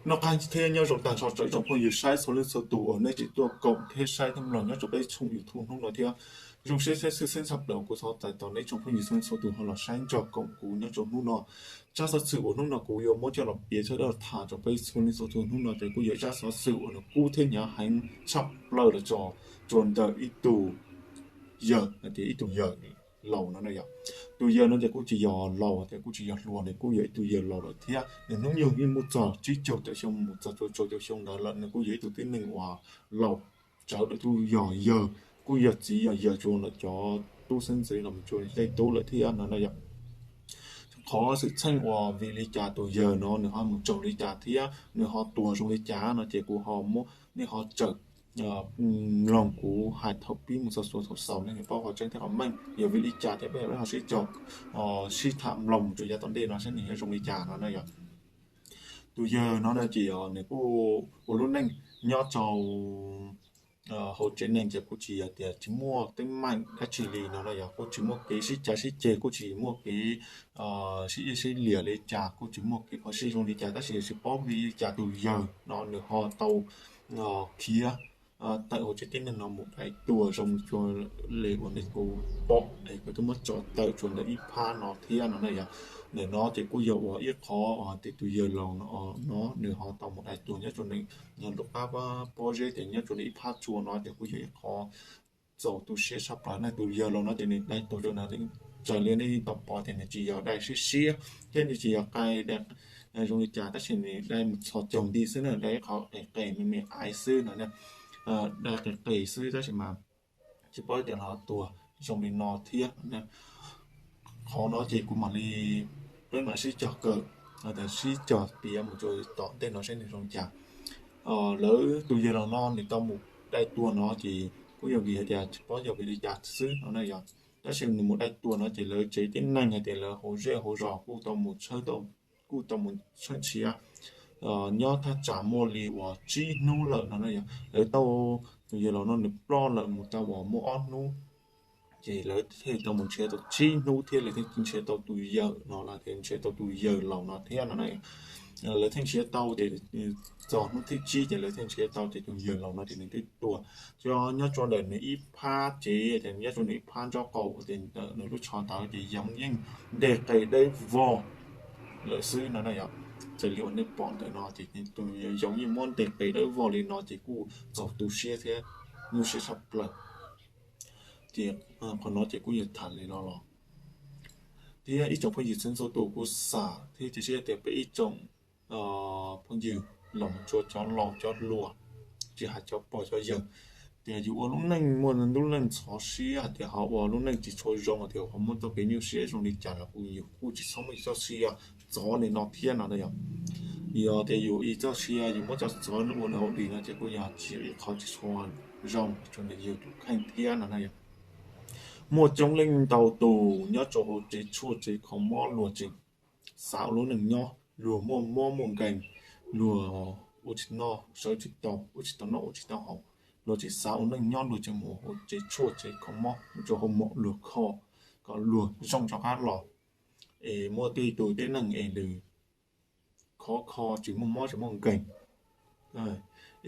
Noj qab thiab nyob zoo tag nrho rau ib tsoom phooj ywg saib txhua leej txhua tus uas nej tseem tuaj koom thiab saib thiab mloog nyob rau peb tshooj YouTube hnub no thiab. Zoo siab tshaj tshwj xeeb tshaj plaws kuv thov txais tos nej tsoom phooj ywg txhua leej txhua tus ho los saib nrog koom kuv nyob rau hnub no. Tsab xov xwm uas hnub no kuv yuav muab coj los piav tshaj dab tham rau peb txhua leej txhua tus hnub no ces kuj yog tsab xov xwm uas nws kub thiab hnyav heev tshaj plaws los tso rau ntawm ib tug yawg, hais tias ib tug yawg laus no na yom. Tus yawg no ces kuj tsis yog laus, ces kuj tsis yog hluas, nws kuj yog ib tug yawg laus lawm thiab. Nws hnub nyoog yeej muaj txog tsib caug tawm xyoo mus txog rau rau caum xyoo ntawd lawm. Nws kuj yog ib tug tib neeg uas laus tsawv lawm, kuj yog yawg, kuj yog txiv yog yawg rau lawv cov tub xeeb ntxwv los mus rau tej tub lawm thiab no na yom. Qhov xwm txheej uas vim li cas tus yawg no nws ho mus raug li cas thiab nws ho tuag zoo li cas no ces kuv ho muab nej ho tawm mloog kuv hais thaum pib mus txog thaum xaus nej paub qhov tseeb thiab qhov meej yog vim li cas thiab peb ho sib cog sib tham mloog mus rau yav tom ntej no saib nws yuav zoo li cas no na yom. Tus yawg no na ces nws kuj ua lub neej nyob rau hauv tsev neeg ces kuj tsis yog tias tsis muaj teeb meem dab tsi li no na yom, kuj tsis muaj kev sib cav sib ceg, kuj tsis muaj kev sib ib sib liam li cas, kuj tsis muaj kev phom sij zoo li cas, tab sis tsis paub vim li cas tus yawg no nws ho tau khiav tawm hauv tsev tib neeg no mus dai tuag zoo li uas nej kuj pom es kuv twb muab tso tawm rau ntawm ib phab no thiab no na yom. Ntawm no ces kuj yog ua ib qhov uas hais tias tus yawg laus no no nws ho tau mus dai tuag nyob rau ntawm lub qab pob zeb ces nyob rau ntawm ib phab tsua no ces kuj yog ib qhov txaus tu siab tshaj plaws na. Tus yawg laus no ces nws dai tuag rau ntawd, raws li nej tau pom ces nws tsis yog dai siab siab thiab nws tsis yog dai zoo li cas, tab sis nws dai mus txhos caug nti xwb na, dai ib qho qis qis me me aiv xwb no, dai qis qis xwb tab sis mas tsis paub tias ho tuag zoo li no thiab. Qhov no ces kuv mam li, peb mam sib cog kawm, sib cog piav mus rau tom ntej no saib nws zoo li cas. Lawv tus yawg laus no nws tau mus dai tuag no ces kuj yog vim hais tias tsis paub yog vim li cas xwb no na yom. Tab sis nws mus dai tuag no ces lawv tsev tib neeg hais tias lawv hauv zej hauv zos kuj tau mus tshawb, kuj tau mus tshawb nrhiav nyob thaj tsam muaj li uas tsib hnub lawm no na yom. Lawv tau, tus yawg laus no nws ploj lawm mus tau uas muaj ob hnub, ces lawv thiaj tau mus nrhiav tau tsib hnub thiab lawv thiaj nrhiav tau tus yawg no, lawv thiaj nrhiav tau tus yawg laus no thiab no na. Lawv thiaj nrhiav tau ces txog hnub thib tsib ces lawv thiaj nrhiav tau ces tus yawg laus no ces nws twb tuag. Ces nyob rau ntawm nws ib phab tsev, nyob rau nws ib phab nraub qaum ces ntawm nws lub tsho ntawd ces yoov yeej ntes qe dawb vog lawm xwb no na yom. Raws li uas nej pom ntawm no ces tus yoov yeej muab ntes qe dawb vog li no ces kuj txaus tu siab thiab nyuaj siab tshaj plaws. Ces qhov no ces kuj yog tham li no los thiab ib tsoom phooj ywg txhua txhua tus kuj xav thiab cia siab tias peb ib tsoom phooj ywg los mus rau cov laus cov hluas, tsis hais cov pog cov yawg, tias yus ua lub neej muaj lub neej ntxhov siab hais tias ho ua lub neej tsis tshua zoo hais tias ho muaj txoj kev nyuaj siab zoo li cas los kuj yus kuj tsis txhob muaj ib txoj sia txov li no thiab no na yom. Yog tias yus ib txoj sia yus muab coj txov ua li no ces kuj yog tsis yog ib qho tsis tshua zoo rau ntawm yus tus kheej thiab no na yom. Muaj coob leej ntau tus nyob rau hauv tsev tshuaj tsev kho mob luag tseem xav ua lub neej nyob, luag muaj mob muaj nkeeg, luag ua tsis noj sawv tsis tau, ua tsis tau noj ua tsis tau haus, luag tseem xav ua neej nyob luag tseem mus hauv tsev tshuaj tsev kho mob mus rau hauv mom luag kho kom luag zoo rov qab los. Es muaj tej tus tib neeg es nws khov kho tsis muaj mob tsis muaj nkeeg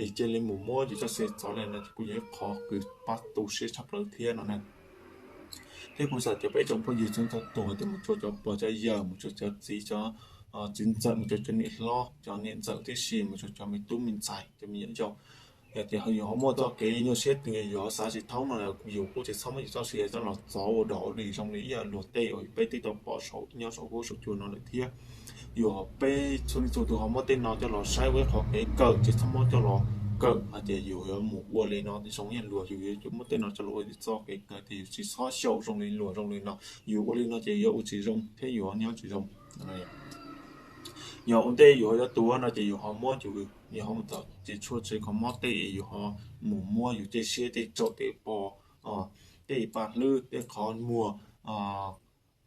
es cia li mus muab yus txoj sia txov li no ces kuj yog ib qho kws pab tu siab tshaj plaws thiab no na. Thiab kuv xav tias peb ib tsoom phooj ywg txhua txhua tus hais tias mus rau cov pog cov yawg, mus rau cov txiv cov txiv ntxawm, mus rau cov niam hlob cov niam ntxawm tib si, mus rau cov me tub me ntxhais cov me nyuam yaus, yog tias yus ho muaj txoj kev nyuaj siab twg yus ho xav tsis thoob no yus kuj tsis txhob muab yus txoj sia coj los txov ua dog ua dig zoo li ib yam luag tej uas peb twb tau pom saum nyob saum huab saum cua no lawm thiab. Yus peb txhua leej txhua tus ho muab tej no coj los saib ua ib qho kev kawm, tsis txhob muab coj los kawm hais tias yus yuav mus ua li no zoo ib yam luag, yus yuav muab tej no coj los ua yus txoj kev kawm tias yus tsis txhob xyaum zoo li luag zoo li no, yus ua li no ces yuav ua tsis zoo thiab yus nyob tsis zoo. Yog ua ntej yus ho yuav tuag no ces yus ho muab yus, yus ho mus tom tsev tshuaj tsev kho mob tej yus ho mus muab yus tej siab tej tsaum tej pos, tej paj hlwb tej qhov muag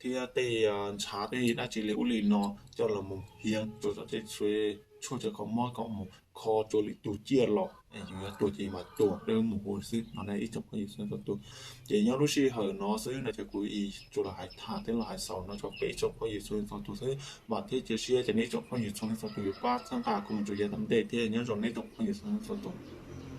thiab tej ntshav tej dab tsi li ub li no coj los mus hiav rau tom tej tsev tshuaj cov kho mob kom mus kho rua lwm tug ciaj los, yus yuav tuag ces mas tuag, dawb mus hu xwb no na ib tsoom phooj ywg txhua leej txhua tus. Ces nyob lub sij hawm no xwb no ces kuv ib tsuas los hais tham thiab los hais xaus no rau peb tsoom phooj ywg txhua leej txhua tus xwb, vam thiab cia siab tias nej tsoom phooj ywg txhua leej txhua tus yuav pab txhawb nqa kuv mus rau yav tom ntej thiab. Nyob zoo nej tsoom phooj ywg txhua leej txhua tus.